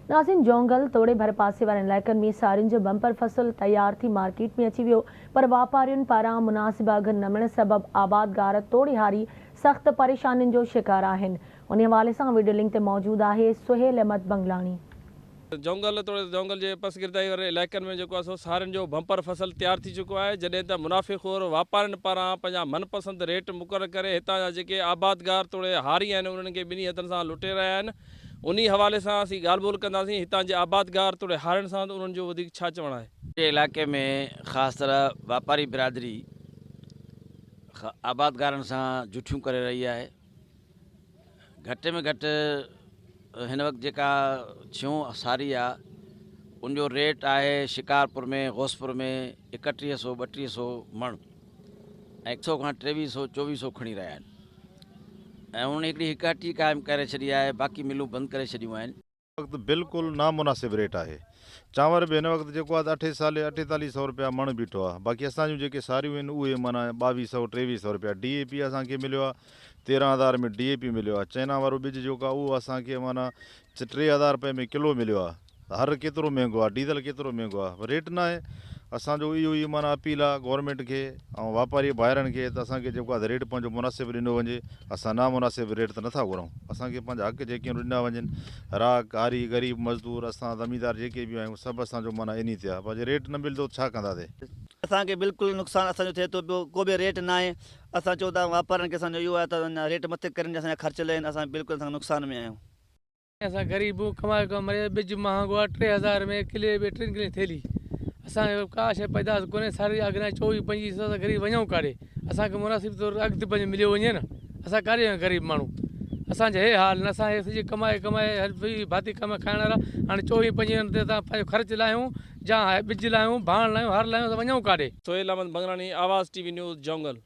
ناظرين جونگل توڙي ڀرپاسي وارن علائقن ۾ سارين جو بمپر فصل تيار ٿي مارڪيٽ ۾ اچي ويو پر واپارين پاران مناسب اگهه نه ملڻ سبب آبادگار توڙي هاري سخت پريشانين جو شڪار آهن انهي حوالي سان وڊيو لنڪ تي موجود آهي سهيل احمد بنگلاڻي. جونگل توڙي جونگل جي پسگردائي وارن علائقن ۾ جيڪو آهي سو سارين جو بمپر فصل تيار ٿي چڪو آهي جڏهن ته منافعي خور واپارين پاران پنهنجا من پسند ريٽ مقرر ڪري هتان جا جيڪي آبادگار توڙي هاري آهن انهن کي ٻنهي هٿن سان لٽي رهيا آهن انهي حوالي سان اسين ڳالهه ٻولهه ڪنداسين هتان جي آبادگار توڙي هارين سان ته انهن جو وڌيڪ ڇا چوڻ آهي. جي علائقي ۾ خاص طرح واپاري برادري آبادگارن سان جٺيون ڪري رهي آهي گهٽ ۾ گهٽ هن وقت جيڪا ڇيون ساري آ ان جو ريٽ آهي شڪارپور ۾ غوثپور ۾ ايڪٽيهه سو ٻٽيهه سو مڻ ۽ هڪ سو کان ٽيويهه سو چوويهه سو کڻي رهيا آهن ۽ انهن هڪڙي هڪ هٽي قائم ڪري ڇڏي آهي باقي ملون بند ڪري ڇڏيون آهن. وقت بلڪل نامناسب ريٽ آهي چانور به هن وقت جيڪو آهي ته اٺي سالي اٺيتاليهه سئو رپيا مڻ بيٺو آهي باقي اسان جون جيڪي ساريون آهن اهي معنيٰ ٻاويهه سئو ٽيويهه سئو رپيا ڊي اي پي اسان کي مليو آهي تيرهن هزار ۾ ڊي اي پي مليو آهي چئنا وارو ٻج جيڪو آهي اهو اسان کي معنيٰ 3000 رپئي ۾ ڪلو مليو آهي هر ڪيترو مهنگو آ ڊيزل ڪيترو مهنگو آ ريٽ ناهي اسان جو اهو ئي معنيٰ اپيل آ گورنمينٽ کي ۽ واپاري ڀائرن کي ته اسان کي جيڪو آ ريٽ پنهنجو مناسب ڏنو وڃي اسان نامناسب ريٽ ته نٿا گهرون اسان کي پنهنجا حق جيڪي آهن ڏنا وڃن راڪ هاري غريب مزدور اسان زميندار جيڪي به آهيون سڀ اسان جو معنيٰ انهي تي آ پر جي ريٽ نه ملندو ته ڇا ڪنداسي. اسان کي بلڪل نقصان اسان جو ٿئي ٿو پيو ڪو به ريٽ ناهي اسان چئون ٿا واپارين کي اسان جو اهو آهي ته ريٽ مٿي ڪرين اسان جا خرچ لهن اسان بلڪل اسان نقصان ۾ آهيون. اسان غريب هون ڪمائي ڪمائي مري ٻج مهانگو آ 3000 ۾ ڪلي ٻي ٽن ڪلين جي ٿيلهي اسان کي ڪا شيء پيداس ڪونهي ساري اگهه ناهي چوويهه پنجويهه سو اسان غريب وڃون ڪاڏي اسان کي مناسب طور اگهه ته پنهنجو مليو وڃي نه اسان ڪاڏي وڃون غريب ماڻهو اسان جا هي حال نه اسان هي سڄي ڪمائي ڪمائي هر ويهه ڀاتي ڪمائي کائڻ وارا هاڻي چوويهه پنجويهن تي اسان پنهنجو خرچ لاهيون جا ٻج لاهيون ڀاڻ لاهيون هر لاهيون اسان وڃون ڪاڏي. Sohail Ahmed Bangrani, Awaz T V news, Jongal.